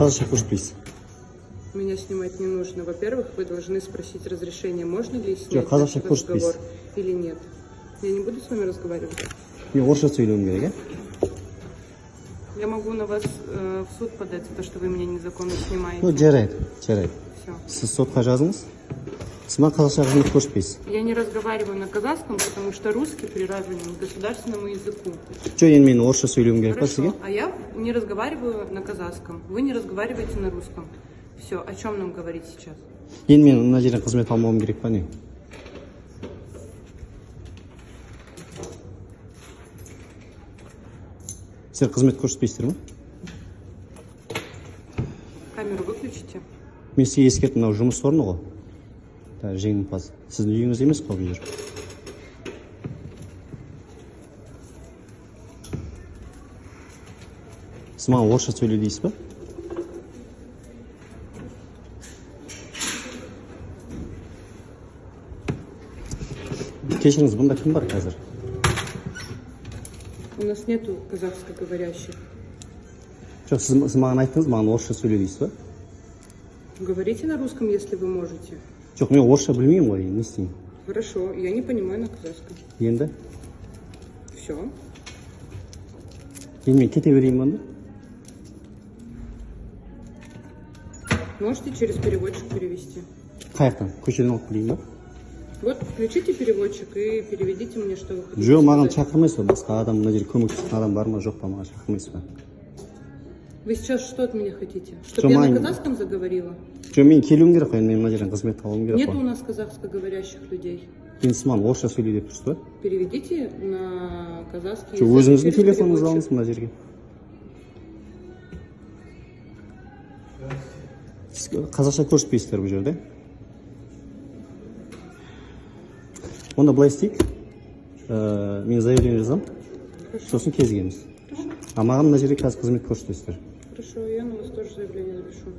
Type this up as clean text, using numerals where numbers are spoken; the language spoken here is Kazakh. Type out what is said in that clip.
Қазақша көрсетпейсіз? Меня снимать не нужно. Во-первых, вы должны спросить разрешение, можно ли снять Жоқ, қазақша этот разговор көрсетпейсіз. Или нет. Я не буду с вами разговаривать. Мен орысша сөйлеуім керек, иә? Я могу на вас в суд подать за то, что вы меня незаконно снимаете. Ну, жарайды, жарайды. Все. Сіз сотқа жазыңыз. Сіз маған қазақша қызмет көрсетпейсіз. Я не разговариваю на казахском, потому что русский приравнен к государственному языку. Жоқ, енді мен орысша сөйлеуім керек па сізге? Хорошо. А я не разговариваю на казахском. Вы не разговариваете на русском. Все, о чем нам говорить сейчас? Енді мен мына жерден қызмет алмауым керек па, не? Сіздер қызмет көрсетпейсіздер ма? Камеру выключите. Мен сізге ескерттім, мынау жұмыс орны ғой. Да, жеңімпаз. Сіздің үйіңіз емес қой бұл жер. Сіз маған орысша сөйле дейсіз ба? Кешіріңіз, бұнда кім бар қазір? У нас нету казахскоговорящих. Жоқ, сіз маған айттыңыз, маған орысша сөйле дейсіз ба? Говорите на русском, если вы можете. Жоқ, мен орысша білмеймін ғой, не істеймін? Хорошо, я не понимаю на казахском. Енді? Все. Енді мен кете берейін ба онда? Можете через переводчик перевести. Қай жақтан? Көшеден алып келейін ба? Вот, включите переводчик и переведите мне, что вы хотите Жоқ, маған сказать. шақырмайсыз ба? Басқа адам мына жерге көмектесетін адам бар ма, жоқ па, маған шақырмайсыз ба? Вы сейчас что от меня хотите? Что, Чтобы я на мань- казахском заговорила? Жоқ, мен келуім керек қой, енді мен мына жерден қызмет алуым керек Нет у қой. нас казахскоговорящих людей. Енді сіз маған орысша сөйле деп тұрсыз ба? Переведите на казахский Жоқ, язык өзіңіздің через телефоныңызды переводчик. алыңыз мына жерге. Сіз қазақша көрсетпейсіздер бұл жерде. Онда былай істейік. Мен заявление жазамын, сосын кезігеміз. А маған мына жерде қазір қызмет көрсетесіздер. Хорошо, я на вас тоже заявление напишу.